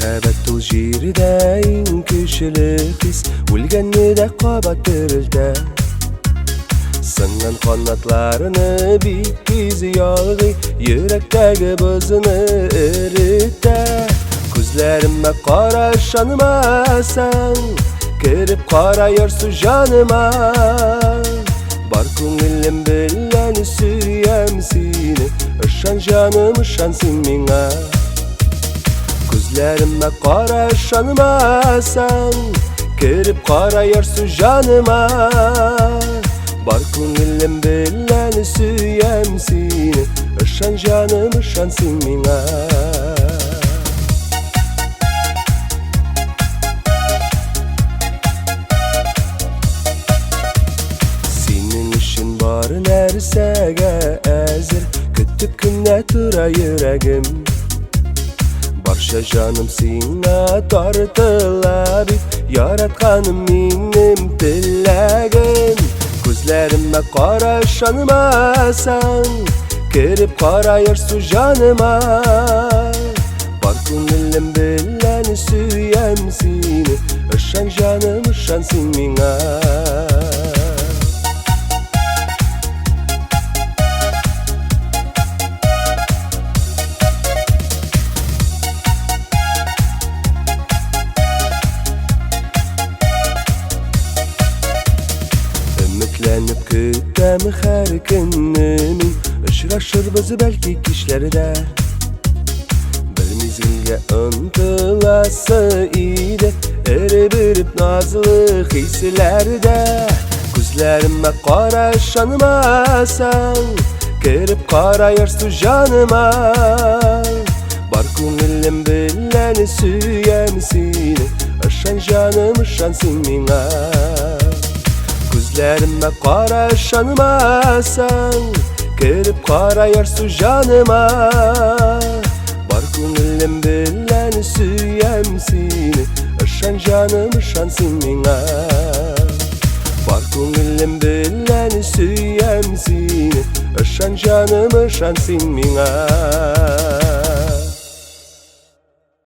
Мәхәббәт ул җирдә иң көчле хис, үлгәнне дә кабат терелтә. Сынган канатларны бик тиз ялгый, йөрәктәге бозны эретә. Күзләремә кара, ышанмасаң, кереп кара ярсу җаныма. Бар күңелем белән сөям сине, ышан җаным, ышан син миңа. Күзләремә кара, ышанмасаң, кереп кара ярсу җаныма. Бар күңелем белән сөям сине, ышан җаным, ышан син миңа. Синең өчен бар нәрсәгә әзер, көтеп кенә тора йөрәгем. Барча җаным сиңа тартыла бит, яратканым минем теләгем. Күзләремә кара, ышанмасаң, кереп кара ярсу җаныма. Бар күңелем белән сөям сине, ышан җаным, ышан син миңа. Өметләнеп көтәм һәр көнне мин, очрашырбыз бәлки кичләрдә. Бер мизгелгә омтыласы иде, эреп-эреп назлы хисләрдә. Күзләремә кара, ышанмасаң, кереп кара ярсу җаныма. Бар күңелем белән сөям сине, ышан җаным, ышан син миңа. Күзләремә кара, ышанмасаң, кереп кара ярсу җаныма. Бар күңелем белән сөям сине, ышан җаным, ышан син миңа. Бар күңелем белән сөям сине, ышан җаным, ышан син миңа.